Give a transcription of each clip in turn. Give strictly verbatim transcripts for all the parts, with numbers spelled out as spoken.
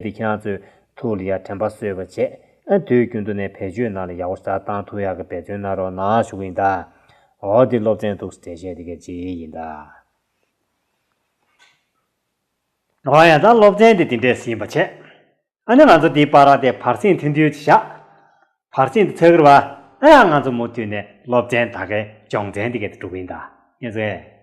དེ་ཁྱེད་རང་ཚོས་ཐུགས་ལ་ཡ་དྲན་པ་གསོས་པ་བྱས། ཨ་དུས་རྒྱུན་དུ་ནས་བེད་སྤྱོད་ནང་ལ་ཡག་པོ་ཞེ་དྲག་བཏང་ཐུབ་ཡག་གི་འབད་བརྩོན་གནང་རོགས་གནང་ཞུ་གི་ཡིན་ད། འོ་དེ་སློབ་ཚན་འདུག་འགྲེལ་བཤད་དེ་ག་ཅིག་ཡིན་ད། འོ་ཡ་ད་སློབ་ཚན་དེ་དེ་འདྲས་ཡིན་པ་བྱས། ཨ་ནི་ང་ཚོ་དེའི་བར་དེ་བར་གསེང་ཐུང་ཐུང་ཅིག་བཞག་བར་གསེང་དེ་ཚར་གི་རེད་བ། ཨ་ཡ་ང་ཚོ་མུ་མཐུད་ནས་སློབ་ཚན་ད་གའི་སྦྱོང་ཚན་དེ་ག་དེ་འགྲོ་གི་ཡིན་ད། ཡིན་ཟེར།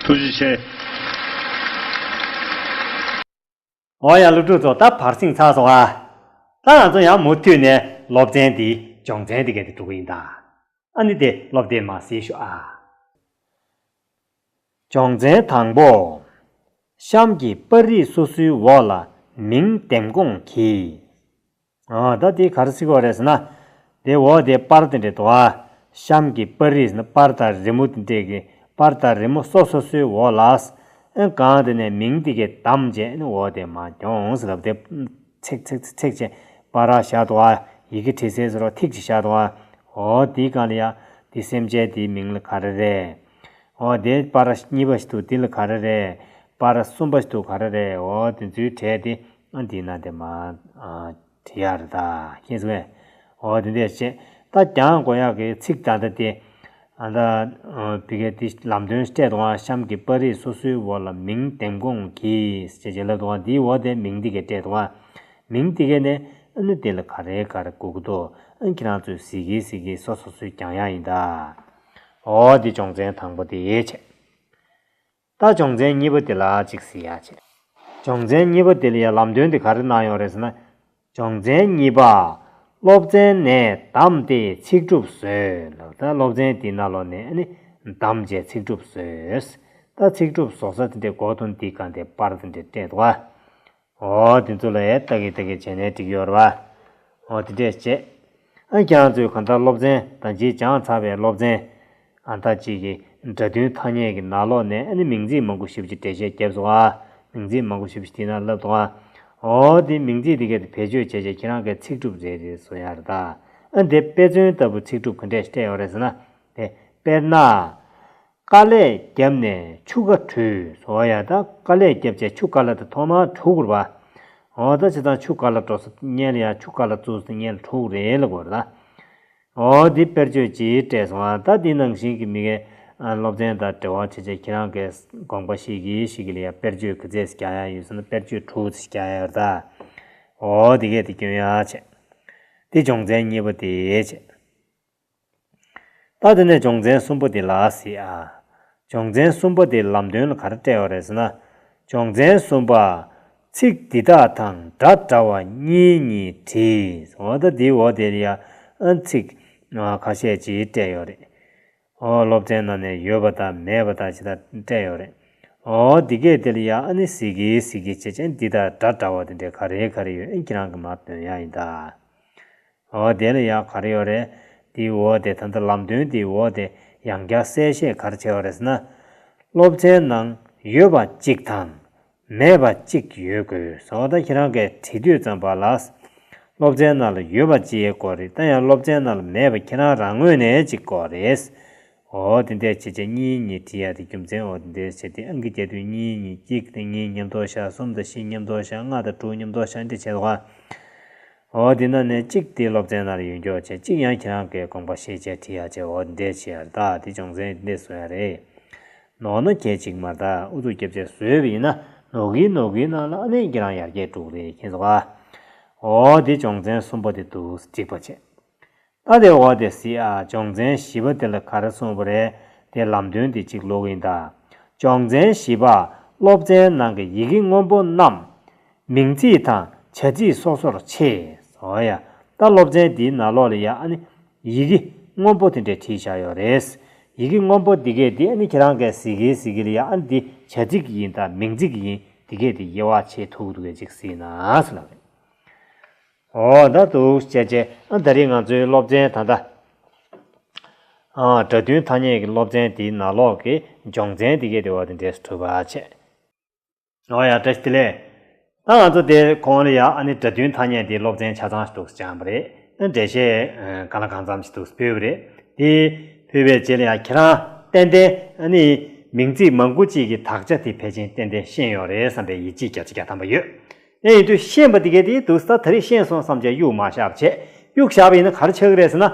ཐུགས་རྗེ་ཆེ། འོ་ཡ་སློབ་ཕྲུག་ཚོ། ད་བར་གསེང་ཚར་སོང་ཨ། ད་ང་ཚོ་ཡང་མུ་མཐུད་ནས་སློབ་ཚན་འདི་སྦྱོང་ཚན་འདི་ག་དེ་འགྲོ་གི་ཡིན་ད། ཨ་ནི་དེ་སློབ་དེབ་མར་གཟིགས་ཤོག་ཨ། སྦྱོང་ཚན་དང་པོ། གཤམ་གྱི་པར་རིས་སོ་སོའི་འོག་ལ་མིང་འདེམས་སྐོང་གྱིས། ཨ་ད་དེ་ག་རེ་ཟེར་གྱི་ཡོད་རེད་ཟེར་ན། དེ་འོག་དེ་པར་དེ་འདྲ་འདུག་ཨ། གཤམ་གྱི་པར་རིས་ཟེར་ན་པར་དང་རི་མོ་དེ་འདྲས་ཀྱི་པར་དང་རི་མོ་སོ་སོ་སོའི་འོག་ལ། ཨ་གང་དེ་ནས་མིང་དེ་གའི་བདམས་བྱས་ནི་འོག་དེ་མར་སྦྱོངས་ཟེར་ལབ་དེ། ཚེག་ཚེག་ཚེག་ཚེག་བྱས་པར་ར་བཞག་འདུག་ཨ། ཡི་གེ་བྲིས་སའི་ཟེར་རོ་ཐིག་ཅིག་བཞག་འདུག་ཨ། འོ་དེའི་སྒང་ལ་ཡ། དེ་སེམས་ཅན་དེའི་མིང་ལ་ག་རེ་རེད། འོ་དེ་པར་ར་གཉིས་པ་ཞིག་འདུག་དེ་ལ་ག་རེ་རེད། པར་ར་གསུམ་པ་ཞིག་འདུག་ག་རེ་རེད། འོ་དེ་ཚོའི་གྲས་དེ་ཨ་འདི་ན་དེ་མ་ཨ་བྲིས་ཡ་རེད་ད། ཤེས་སོང་ངས། འོ་དེ་འདྲས་བྱས། ད་སྦྱང་དགོས་ཡག་གི་ཚིག་ད་ལྟ་དེ། ཨ་ད་ཨ་བི་གའི་དེ་ལམ་སྟོན་སྤྲད་འདུག་ཨ། གཤམ་གྱི་པར་རིས་སོ་སོའི་འོག་ལ་མིང་འདེམས་སྐོང་གྱིས་ཞེས་བྱས་ལབ་འདུག་ཨ། འདིའི་འོག་དེ་མིང་དེ་གའི་སྤྲད་འདུག་ཨ། མིང་དེ་གའི་ནས་ཨ་ནི་དེ་ལ་ག་རེ་ག་རེ་དགོས་ཀྱི་འདུག་ཨ་ཁྱེད་རང་ཚོས་གཟིགས་ཀྱིན་གཟིགས་ཀྱིན་སོ་སོ་སོས་སྦྱང་ཡག་ཡིན་ད། འོ་འདི་སྦྱོང་ཚན་དང་པོ་དེ་བྱས། ད་སྦྱོང་ཚན་གཉིས་པ་དེ་ལ་ཅིག་གཟིགས་ཡག་བྱས། སྦྱོང་ཚན་གཉིས་པ་དེ་ལ་ཡང་ལམ་སྟོན་དེ་ག་རེ་གནང་ཡོད་རེད་ཟེར་ན། སྦྱོང་ཚན་གཉིས་པ། སློབ་ཚན་ནས་བདམས་ཏེ་ཚིག་གྲུབ་བཟོས་ལབ། ད་སློབ་ཚན་དེའི་ནང་ལོགས་ནས་ཨ་ནི་བདམས་བྱས་ཚིག་གྲུབ་བཟོས། ད་ཚིག་གྲུབ་བཟོ་ས་དེ་འདྲའི་འགོ་དང་དེའི་སྒང་དེ་པར་དེ་འདྲ་སྤྲད་འདུག་ཨ། འོ་དེ་ཚོ་ལ་ཨེ་ལྟ་གི་ལྟ་གི་བྱས་ནས་འགྲིག་ཡོད་རེད་བ། འོ་དེ་འདྲས་བྱས། ཨ་ཁྱེད་རང་ཚོས་གང་ལྟར་སློབ་ཚན་ད་ཅིག་སྦྱངས་ཚར་བའི་སློབ་ཚན། ཨ་ད་ཅིག་གི་ སྒྲ་དོན་ཐ་སྙད་ཀྱི་ནང་ལོགས་ནས་ཨ་ནི་མིང་ཚིག་མང་པོ་ཞེ་པོ་ཅིག་འགྲེལ་བཤད་བརྒྱབ་སོང་ཨ། མིང་ཚིག་མང་པོ་ཞེ་པོ་ཅིག་དེ་ནང་ལབ་འདུག་ཨ། འོ་དེ་མིང་ཚིག་དེ་གས་དེ་བེད་སྤྱོད་བྱས་བྱས་ཁྱེད་རང་གིས་ཚིག་གྲུབ་རེ་རེ་བཟོ་ཡ་རེད་ད། ཨ་འདི་དཔེ་མཚོན་ལྟ་བུ་ཚིག་གྲུབ་ག་འདྲས་སྤྲད་ཡོད་རེད་ཟེར་ན། དེ་དཔེར་ན། དཀའ་ལས་བརྒྱབ་ནས་ཆུ་ཁ་བྲུས་ཟེར་བ་ཡ། ད་དཀའ་ལས་བརྒྱབ་བྱས་ཆུ་དཀའ་ལ་དེ་ཐོག་མར་བྲུས་དགོས་རེད་པ། འོ་ད་བྱས་ཙང་ཆུ་དཀའ་ལ་འགྲོ་ས་སྔོན་ལ་ཡ་ཆུ་དཀའ་ལ་བཙུགས་ས་སྔོན་ལ་བྲུས་དགོས་རེད་ལབ་དགོས་རེད་ད། འོ་འདི་དཔེར་བརྗོད་ཅིག་སྤྲད་སོང་ཨ། ད་འདི་ནང་བཞིན་གྱི་མི་གའི་ཨ་སློབ་ཚན་དང་འབྲེལ་བ་བྱས་བྱས་ཁྱེད་རང་གིས་དགོངས་པ་བཞེས་ཀྱི་བཞེས་ཀྱི་ལ་ཡ་དཔེར་བརྗོད་ག་ཚད་ཅིག་རྒྱག་ཡ་ཡོད་ཟེར་ན་དཔེར་བརྗོད་དྲུག་ཅིག་རྒྱག་ཡ་ཡོད་རེད་ད། འོ་འདི་གས་དེ་སྐྱོན་ཡ་བྱས། འདི་སྦྱོང་ཚན་གཉིས་པ་དེ་བྱས། ད་དེ་ནས་སྦྱོང་ཚན་གསུམ་པ་དེ་ལ་གཟིགས་ཨ། སྦྱོང་ཚན་གསུམ་པ་དེ་ལམ་སྟོན་ལ་ག་རེ་སྤྲད་ཡོད་རེད་ཟེར་ན། སྦྱོང་ཚན་གསུམ་པ། ཚིག་འདི་དག་དང་སྒྲ་འདྲ་བ་གཉིས་གཉིས་བྲིས། འོ་ད་འདི་འོ་དེ་ལ་ཡ་ཨ་ཚིག་ཨ་ཁ་ཤས་ཅིག་སྤྲད་ཡོད་རེད། འོ་སློབ་ཚན་ནང་ནས་ཡོད་པ་དང་མེད་པ་དང་ཅི་ལྟར་སྤྲད་ཡོད་རེད། འོ་འདི་གས་དེ་ལ་ཡ་ཨ་ནི་གཟིགས་ཀྱི་གཟིགས་ཀྱི་བྱས་བྱས་འདི་དང་སྒྲ་འདྲ་བ་དེ་འདྲས་ག་རེ་ག་རེ་ཡོད་ཨ་ཁྱེད་རང་གིས་མར་འདོན་ཡ་ཡིན་ད། འོ་དེ་ལ་ཡ་ག་རེ་ཡོད་རེད། དེའི་འོ་དེ་ད་ལྟ་ལམ་སྟོན་དེའི་འོ་དེ་ཡང་བསྐྱར་གསལ་བཤད་ག་རེ་བྱས་ཡོད་རེད་ཟེར་ན། སློབ་ཚན་ནང་ཡོད་པ་གཅིག་དང་མེད་པ་གཅིག་ཡོད་དགོས། འོ་ད་ཁྱེད་རང་གིས་བྲིས་དུས་ཙམ་པ་ལ། སློབ་ཚན་ནང་ལ་ཡོད་པ་གཅིག་དགོས་རེད། ད་ཡང་སློབ་ཚན་ནང་ལ་མེད་པ་ཁྱེད་རང་རང་ངོས་ནས་གཅིག་དགོས་རེད། འོ་དེ་འདྲས་བྱས་བྱས་གཉིས་གཉིས་བྲིས་ཡ་དེ་རྒྱུ་མཚན་འོ་དེ་འདྲས་བྱས་ཏེ་ཨང་ཀི་རྒྱག་དུས་གཉིས་གཉིས་གཅིག་དེ་གཉིས་མཉམ་དུ་བཞག་གསུམ་དང་བཞི་མཉམ་དུ་བཞག་ལྔ་དང་དྲུག་མཉམ་དུ་བཞག་འདྲ་བྱས་འདུག་ག་འོ་དེ་ནང་ནས་གཅིག་དེ་སློབ་ཚན་ནང་ལ་ཡོད་མཁན་བྱས་གཅིག་ཡང་ཁྱེད་རང་གིས་དགོངས་པ་བཞེས་བྱས་བྲིས་ཡ་བྱས་འོ་དེ་འདྲས་བྱས་ཡ་རེད་ད། དེ་སྦྱོང་ཚན་དེ་འདྲས་བཟོ་ཡ་རེད། ནོར་ན་གལ་ཆེ་གི་མ་རེད་ད། ཨུ་ཚུགས་རྒྱབ་བྱས་བཟོས་པ་ཡིན་ན་ནོར་གི་ནོར་གི་ནང་ལ་ཨ་ནི་ཁྱེད་རང་ཡར་རྒྱས་འགྲོ་གི་རེད་མཁྱེན་སོང་ཨ། འོ་དེ་སྦྱོང་ཚན་གསུམ་པ་དེ་འདུག་འགྲིག་པ་བྱས། ད་དེ་འོ་དེ་གཟིགས་ཨ། སྦྱོང་ཚན་བཞི་པ་དེ་ལ་ག་རེ་གསུངས་པ་རེད། དེ་ལམ་སྟོན་དེ་གཅིག་ཀློག་གི་ཡིན་ད། སྦྱོང་ཚན་བཞི་པ། སློབ་ཚན་ནང་གི་ཡི་གེ་སྔོན་པོ་རྣམས་མིང་ཚིག་དང་བྱ་ཚིག་སོ་སོར་ཕྱེ། འོ་ཡ། ད་སློབ་ཚན་འདིའི་ནང་ལོགས་ལ་ཡ་ཨ་ནི་ཡི་གེ་སྔོན་པོ་དེ་འདྲས་བྲིས་བཞག་ཡོད་རེད། ཡི་གེ་སྔོན་པོ་འདི་གས་དེ་ཨ་ནི་ཁྱེད་རང་གིས་གཟིགས་གི་གཟིགས་གི་ལ་ཡ་ཨ་ནི་འདི་བྱ་ཚིག་ཡིན་དང་མིང་ཚིག་ཡིན་འདི་གས་དེ་དབྱེ་བ་ཕྱེ་ཐུབ་འདུག་གས་ཅིག་གཟིགས་ན་ཟེར་ལབ་རེད། འོ་ད་འདུག་བྱས་བྱས་ཨ་ད་རེས་ང་ཚོའི་སློབ་ཚན་ད་ལྟ་ཨ་སྒྲ་དོན་ཐ་སྙད་ཀྱི་སློབ་ཚན་འདིའི་ནང་ལོགས་ཀྱི་སྦྱོང་ཚན་འདི་གས་དེ་འོ་དེ་འདྲས་སུ་གྲུབ་པ་བྱས། འོ་ཡ་བཀྲ་ཤིས་བདེ་ལེགས། ད་ང་ཚོ་དེ་གོང་ལ་ཡ་ཨ་ནི་སྒྲ་དོན་ཐ་སྙད་དེ་སློབ་ཚན་ཆ་ཚང་ཞིག་འདུག་སེ་སྦྱངས་པ་རེད། ཨ་འགྲེལ་བཤད་ཨ་གང་ལ་གང་འཚམ་ཞིག་འདུག་སེ་ཕུལ་བ་རེད། དེ་ཕུལ་བའི་རྗེས་ལ་ཡ་ཁྱེད་རང་ཏན་ཏན་ཨ་ནི་མིང་ཚིག་མང་པོ་གཅིག་གི་དག་ཆ་དེ་ཕལ་ཆེར་ཏན་ཏན་ཤེས་ཡོད་རེད་བསམ་པའི་ཡིད་ཆེས་བརྒྱ་ཆ་བརྒྱ་ཐམ་པ་ཡོད། ཨེ་ཡིན་དུས་ཤེས་པ་དེ་གས་དེ་འདུག་སེ་ད་ད་རེས་ཤེས་སོང་བསམ་བྱས་གཡུག་མ་བཞག་པ་བྱས། གཡུག་བཞག་པ་ཡིན་ན་ག་རེ་ཆགས་ཀྱི་རེད་ཟེར་ན།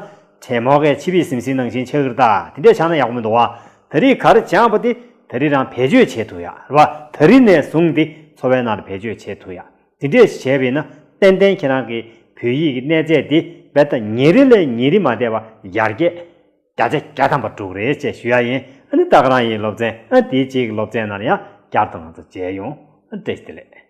དྲེད་མོང་གིས་ཕྱི་པའི་ཟིམ་ཟིམ་ནང་བཞིན་ཆགས་ཀྱི་རེད་ད། དེ་འདྲས་ཆགས་ན་ཡག་པོ་མི་འདུག་བ། ད་རེས་ག་རེ་སྦྱངས་པ་དེ་ད་རེས་རང་བེད་སྤྱོད་བྱེད་ཐུབ་ཡ་རེད་བ། ད་རེས་ནས་བཟུང་སྟེ་འཚོ་བའི་ནང་ལ་བེད་སྤྱོད་བྱེད་ཐུབ་ཡ། དེ་འདྲས་བྱས་པ་ཡིན་ན་ཏན་ཏན་ཁྱེད་རང་གི་བོད་ཡིག་གི་གནས་ཚད་དེ་རྦད་དེ་ཉིན་རེ་ལས་ཉིན་རེ་མ་བསྡད་པ་ཡར་རྒྱས་བརྒྱ་ཆ་བརྒྱ་ཐམ་པ་འགྲོ་གི་རེད་ཅེས་ཞུ་ཡ་ཡིན། ཨ་ནི་ད་ག་རང་ཡིན་སློབ་ཚན་ཨ་དེའི་རྗེས་ཀྱི་སློབ་ཚན་ནང་ལ་ཡང་བསྐྱར་དུ་ང་ཚོ་མཇལ་ཡོང་། ཨ་བཀྲ་ཤིས་བདེ་ལེགས།